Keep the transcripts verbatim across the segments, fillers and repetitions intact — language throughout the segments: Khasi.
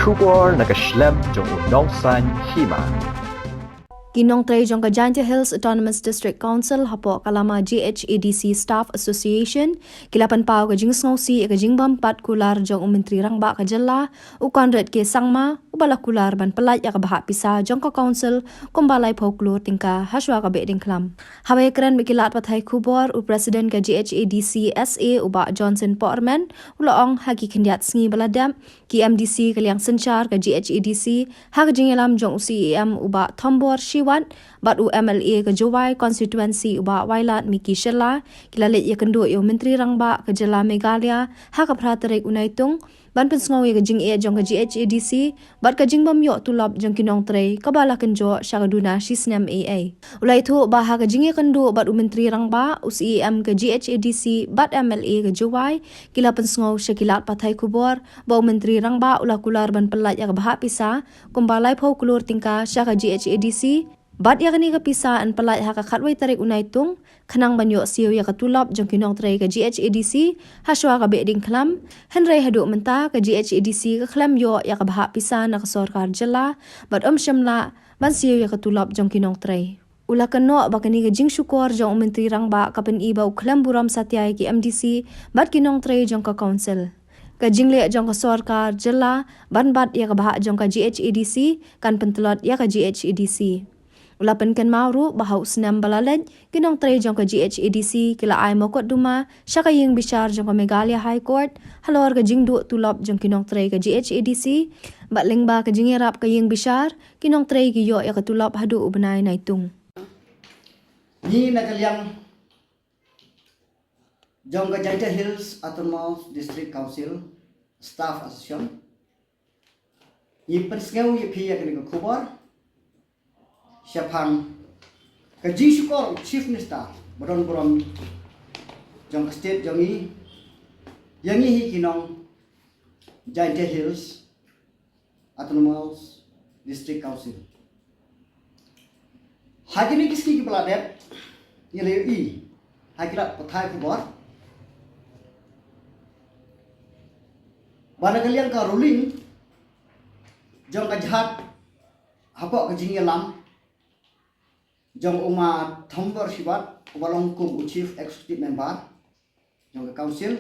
Khubor na ka shlem jong u nongsan hima. Ki nongtrei jong ka Jaintia Hills Autonomous District Council hapoh ka lama G H A D C Staff Association ki la pynpaw ka jingsngewsih ïa ka jingbym pat kular jong u Myntri Rangbah ka jylla u Conrad K Sangma, uba la kular ban pyllait ïa ka bhah pisa jong ka Council kumba laiphew klur tyngka hashwa ka Behdeiñkhlam. Haba ïakren bad ki lad pathai khubor, u President ka G H A D C S A u Bah Johnson Pohrman u la ong ha ki khyndiat sngi ba la dep, ki M D C ka liang synshar ka G H A D C ha ka jingïalam jong u C E M u Bah Thombor Shiwat bad u M L A ka Jowai Constituency u Bah Wailadmiki Shylla ki la leit ïakynduh ïa u Myntri Rangbah ka jylla Meghalaya ha ka phra tarik u Naitung ban pynsngew ïa ka jingeh jong ka G H A D C bad ka jingbym ïoh tulop jong ki nongtrei kaba la kynjoh sha ka duna shisnem ei ei. U la ïathuh ba ha ka jingïakynduh bad u Myntri Rangbah, u C E M ka G H A D C bad M L A ka Jowai ki la pynsngew sha ki lad pathai khubor ba u Myntri Rangbah u la kular ban pyllait ïa ka bhah pisa kumba laiphew klur tyngka sha ka G H A D C bad ïa kane ka pisa yn pyllait ha ka khatwei tarik u Naitung khnang ban ïoh siew ïa ka tulop jong ki nongtrei ka G H A D C hashwa ka Behdeiñkhlam. Hynrei haduh mynta ka G H A D C ka khlem ïoh ïa ka bhah pisa na ka sorkar jylla bad ym shym lah ban siew ïa ka tulop jong ki nongtrei. U la kynnoh ba kane ka jingshukor jong u Myntri Rangbah ka pyni ba u khlem burom satia ïa ki M D C bad ki nongtrei jong ka Council. Ka jingleh jong ka sorkar jylla ban bat ïa ka bhah jong ka G H A D C kan pyntlot ïa ka G H A D C. U la pynkynmaw ruh ba ha u snem ba la leit, ki nongtrei jong ka G H A D C ki la ai mokotduma sha ka ïing bishar jong ka Meghalaya High Court halor ka jingduh tulop jong ki nongtrei ka G H A D C. Bad lyngba ka jingïarap ka ïing bishar, ki nongtrei ki ïoh ïa ka tulop haduh u bnai Naitung. Ngi na ka liang jong ka Jaintia Hills Autonomous District Council Staff Association, ngi pynsngew ïa phi ïa kane ka khubor shaphang ka jingshukor u Chief Minister ba don burom jong ka state jong ngi ïa ngi hi ki nong Jaintia Hills Autonomous District Council. Ha kine ki sngi kiba la dep, ngi la ïohi ha ki lad pathai khubor ba na ka liang ka ruling jong ka jylla hapoh ka jingïalam jong u Ma Thombor Shiwat, uba long kum u Chief Executive Member jong ka Council,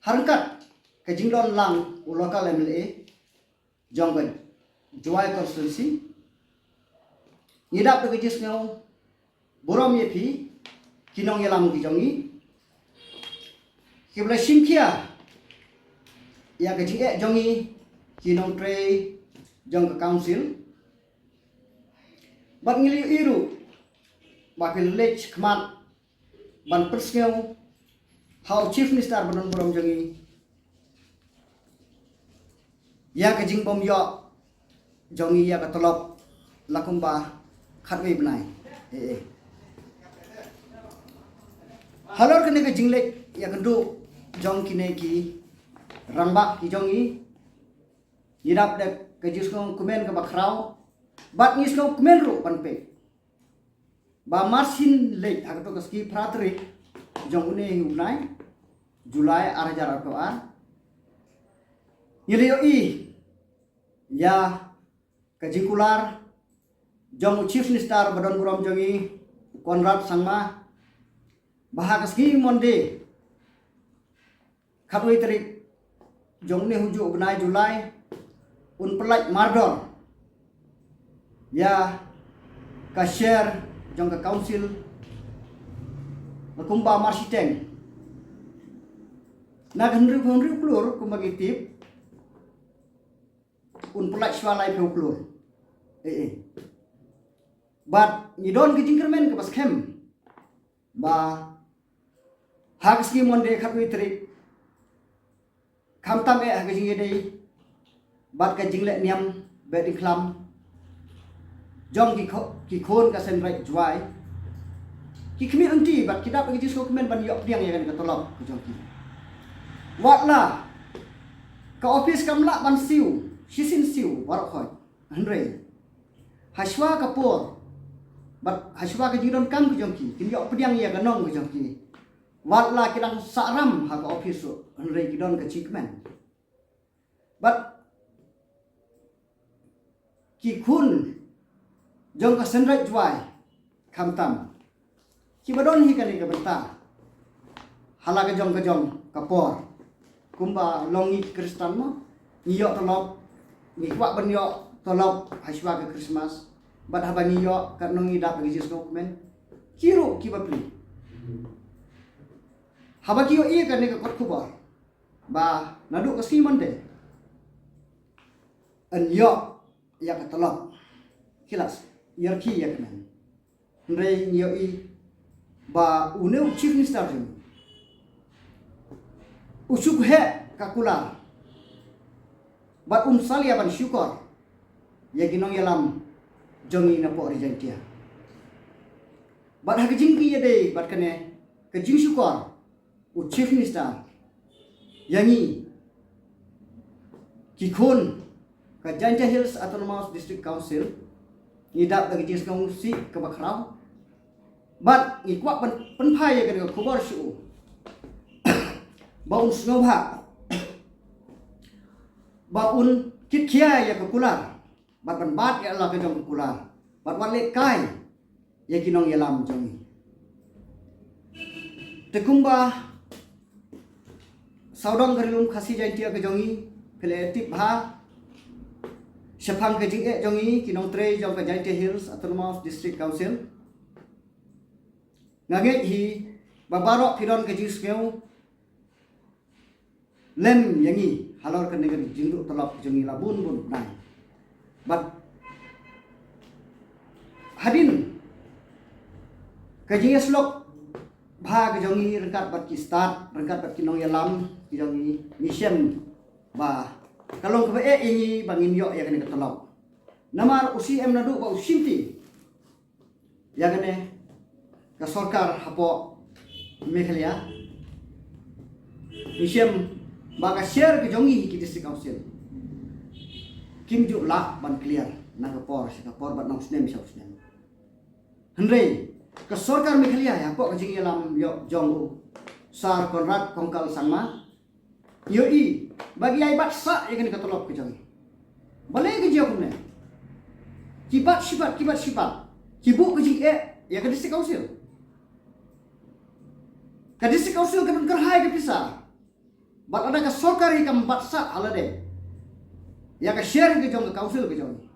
ha ryngkat ka jingdon lang u local M L A jong ka Jowai Constituency, ngi dap da ka jingsngew burom ïa phi ki nongïalam ki jong ngi kiba la shim khia ïa ka jingeh jong ngi ki nongtrei jong ka Council. Bad ngi la ïohi ruh ba phi la leit khmat ban pynsngew ha u Chief Minister ba don burom jong ngi ïa ka jingbym ïoh jong ngi ïa ka tulop la kumba khatwei bnai. Eh, eh. Halor kane ka jingleit ïakynduh jong kine ki rangbah ki jong ngi, ngi dap da ka jingsngewkmen kaba khraw bad ngi sngewkmen ruh ban peit ba mar shin leit ha kato ka sngi phra tarik jong une hi u bnai July ar hajar arphew ar, ngi la ïohi ïa ka jingkular jong u Chief Minister ba don burom jong ngi, u Conrad Sangma, ba ha ka sngi Monday khatwei tarik jong une hi u bnai July un pyllait mardor ïa ka share jong ka Council la kumba mar shiteng. Na ka hynriewphew hynriew klur kumba ngi tip, un pyllait shuwa laiphew klur. Eh, eh. Bad ngi don ka jingkyrmen kaba skhem ba ha ka sngi Monday khatwei tarik, khamtam eh ha ka jingïadei bad ka jingleh niam Behdeiñkhlam jong ki kho-, ki khun ka Seiñraij Jowai, ki khmih lynti bad ki dap da ka jingsngewkmen ban ïoh pdiang ïa kane ka tulop ka jong ki. Watla ka office kam lah ban siew shisien siew baroh khoit, hynrei hashwa ka por bad hashwa ka jingdonkam ka jong ki, kin ïoh pdiang ïa ka nong ka jong ki. Watla ki dang sahram ha ka office ruh, hynrei ki don ka jingkmen. Bad ki khun jong ka Seiñraij Jowai, khamtam kiba don hi kane ka bynta ha la ka jong ka jong ka por. Kumba long ngi Khristan mo, ngi ïoh tolop, ngi kwah ban ïoh tolop ha shuwa ka Christmas. Bad haba ngi ïoh, katno ngi dap da ka jingsngewkmen. Ki ruh kiba pli, haba ki ïohi ïa kane ka kot khubor ba naduh ka sngi Monday yn ïoh ïa ka tolop, ki la ïarkhie ïa ka men. Hynrei ngi ïohi ba une u Chief Minister jong ngi u shu heh ka kular bad um salia ban shukor ïa ki nongïalam jong ngi napoh Ri Jaiñtia. Bad ha ka jingïadei bad kane ka jingshukor u Chief Minister ïa ngi, ki khun ka Jaintia Hills Autonomous District Council, ngi dap da ka jingsngewsih kaba khraw. Bad ngi kwah pyn-, pynphai ïa kane ka khubor sha u ba un sngewbha, ba un kitkhia ïa ka kular, bad ban bat ïa la ka jong ka kular, bad wat leh kai ïa ki nongïalam jong ngi. Te kumba sawdong ka Ri Lum Khasi Jaintia ka jong ngi, phi la tip bha shaphang ka jingeh jong ngi ki nongtrei jong ka Jaintia Hills Autonomous District Council. Nga ngeit hi ba baroh phi don ka jingsngew lem ïa ngi halor kane ka jingduh tolop jong ngi la bun bun bnai. Bad hadien ka jingïasyllok bha ka jong ngi ryngkat bad ki stad, ryngkat bad ki nongïalam ki jong ngi, ngi shem ba ka long kaba eh ïa ngi ba ngin ïoh ïa kane ka tolop. Namar u C M naduh ba u shimti ïa kane ka sorkar hapoh Meghalaya, ngi shem ba ka share ka jong ngi ki District Council kim ju lah ban clear na ka por sha ka por bad na u snem sha u snem. Hynrei ka sorkar Meghalaya hapoh ka jingïalam ïoh jong u Sir Conrad Kongkal Sangma, ïohi ba ki ïai bat sah ïa kane ka tolop ka jong ngi. Balei ka jia kumne? Ki bat shi bat, ki bat shi bat, ki buh ka jingeh ïa ka District Council. Ka District Council ka don kyrhai ka pisa. Bad lada ka sorkar hi kam bat sah ha lade ïa ka share ka jong ka council ka jong ngi,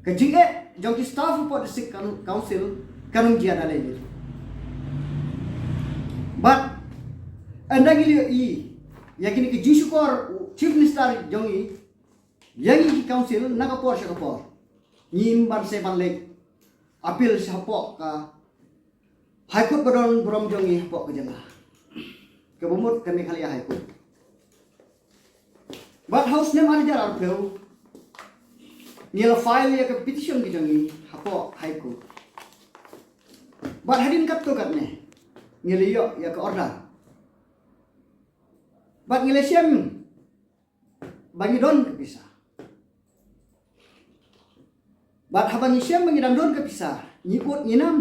ka jingeh jong ki staff hapoh District Coun-, Council kan ym jia da lei lei. Bad ynda ngi la ïohi ïa kine ki jingshukor u Chief Minister jong ngi ïa ngi ki council na ka por sha ka por, ngim banse ban leit appeal shapoh ka High Court ba don burom jong ngi hapoh ka jylla, kaba mut ka Meghalaya High Court. Bad ha u snem ar hajar arphew ngi la file ïa ka petition ka jong ngi hapoh High Court. Bad hadien katto katne ngi la ïoh ïa ka order. Bad ngi la shem ba ngi don ka pisa. Bad haba ngi shem ba ngi dang don ka pisa, ngi ud ngi nam.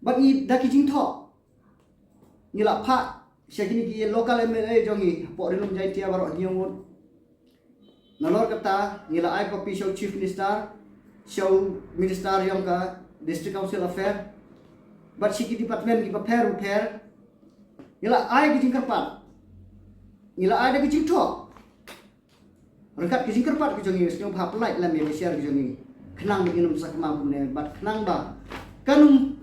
Bad ngi da ki jingthoh ngi la phah sha kine ki local M L A jong ngi hapoh Ri Lum Jaintia baroh ngi ïa ud. Nalor kata ngi la ai copy sha u Chief Minister, sha u Minister jong ka District Council Affair, bad sha ki department kiba pher ba pher. Ngi la ai ki jingkyrpad, ngi la ai da ki jingthoh. Ryngkat ki jingkyrpad ki jong ngi, sngewbha pynlait lem ïa ka share ki jong ngi, khnang ba ngin ym sakma kumne bad khnang ba kan ym,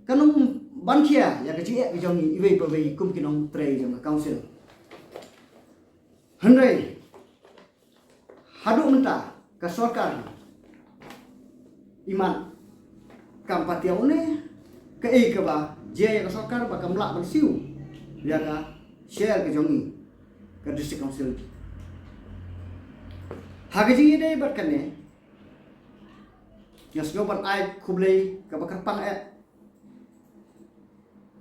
kan ym ban khia ïa ka jingeh ki jong ngi iwei pa iwei kum ki nongtrei jong ka council. Hynrei haduh mynta ka sorkar, imat kam pat ïa une kaei kaba jia ïa ka sorkar ba kam lah ban siew ïa ka share ka jong ngi ka District Council. Ha ka jingïadei bad kane, nga sngew ban ai khublei kaba kyrpang eh,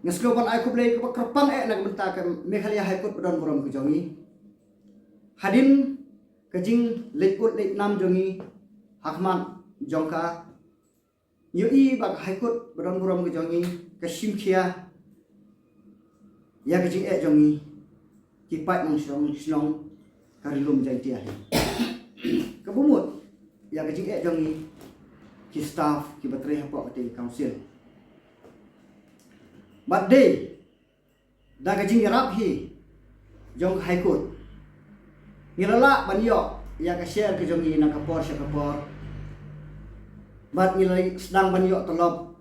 nga sngew ban ai khublei kaba kyrpang eh na ka bynta ka Meghalaya High Court ba don burom ka jong ngi. Hadien ka jingleit ud leit nam jong ngi ha khmat jong ka, ngi ïohi ba ka High Court ba don burom ka jong ngi ka shim khia ïa ka jingeh jong ngi ki paid nongshong shnong, ka Ri Lum Jaintia hi. Kaba mut ïa ka jingeh jong ngi ki staff kiba trei hapoh katei ka council. Bad dei da ka jingïarap hi jong ka High Court, ngi la lah ban ïoh ïa ka share ka jong ngi na ka por sha ka por. Bad ngi la sdang ban ïoh tulop.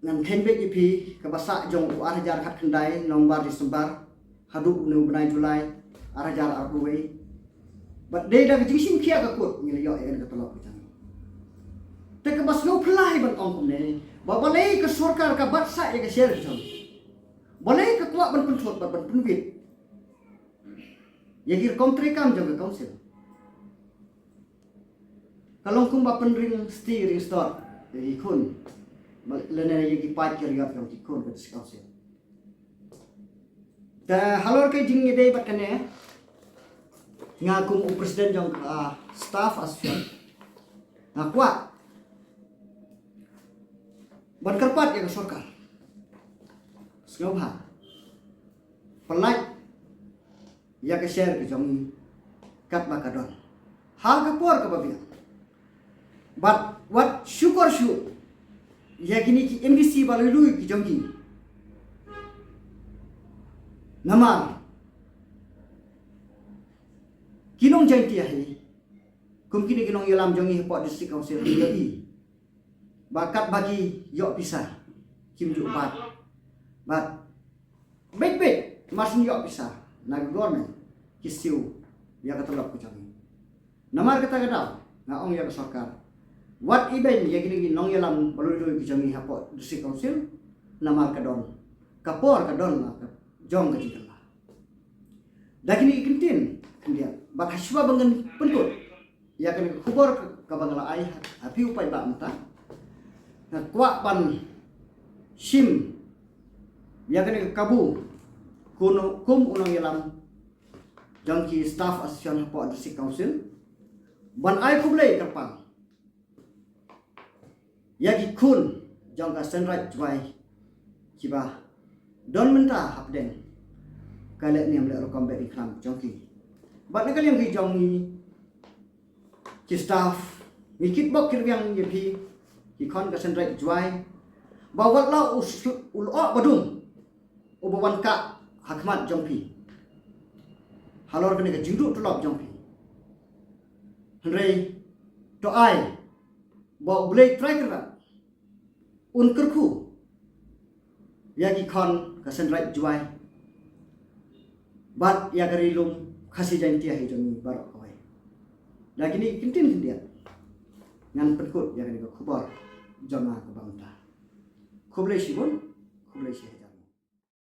Ngan kheiñ beit ïa phi, kaba sah jong u ar hajar khatkhyndai November, December haduh une u bnai July ar hajar arphew wei. Bad dei da ka jingshim khia ka court ngi la ïoh ïa kane ka tulop ka jong ngi. Te kaba sngewphylla hi ban ong kumne, ba balei ka sorkar ka bat sah ïa ka share ka jong ngi? Balei ka kwah ban pynthut bad ban pynwit ïa ki rukom treikam jong ka council? Ka long kumba pynring sti ring stot ïa ki khun, lane ïa ki paid ki riot jong ki khun ka district council. Te halor ka jingïadei bad kane, nga kum u president jong ka staff association, nga kwah ban kyrpad ïa ka sorkar, sngewbha pynlait ïa ka share ka jong ngi katba ka don ha ka por kaba biang. Bad wat shukor shuh ïa kine ki M D C ba lui lui ki jong ngi. Namar ki nong Jaintia hi, kum kine ki nongïalam jong ngi hapoh district council, ki ïohi ba katba ki ïoh pisa kim ju bat. Bad beit beit mar shu ïoh pisa na ka government, ki siew ïa ka tulop ka jong ngi. Namar kata ka daw nga ong ïa ka sorkar, wat ibeiñ ïa kine ki nongïalam ba lui lui ki jong ngi hapoh district council. Namar ka don ka por, ka don la ka jong ka jingkylla. Da kine ki kyntien khyndiat, bad hashwa ba ngan pynkut ïa kane ka khubor kaba nga la ai ha phi u paidbah mynta, nga kwah ban shim ïa kane ka kabu kum u nongïalam jong ki staff association hapoh district council, ban ai khublei kyrpang ïa ki khun jong ka Seiñraij Jowai kiba don mynta hapdeng ka leh niam leh rukom bad ïing khlam jong ki. Bad na ka liang ki jong ngi ki staff, ngi kitbok kitrwiang ïa phi ki khun ka Seiñraij Jowai, ba wat la u sl- u lyoh ba dum uba wan kah ha khmat jong phi halor kane ka jingduh tulop jong phi. Hynrei to ai ba U Blei Trai Kynrad un kyrkhu ïa ki khun ka Seiñraij Jowai bad ïa ka Ri Lum Khasi Jaintia hi jong ngi baroh kawei. Da kine ki kyntien khyndiat ngan pynkut ïa kane ka khubor jong nga kaba mynta. Khublei shibun, khublei shihajar.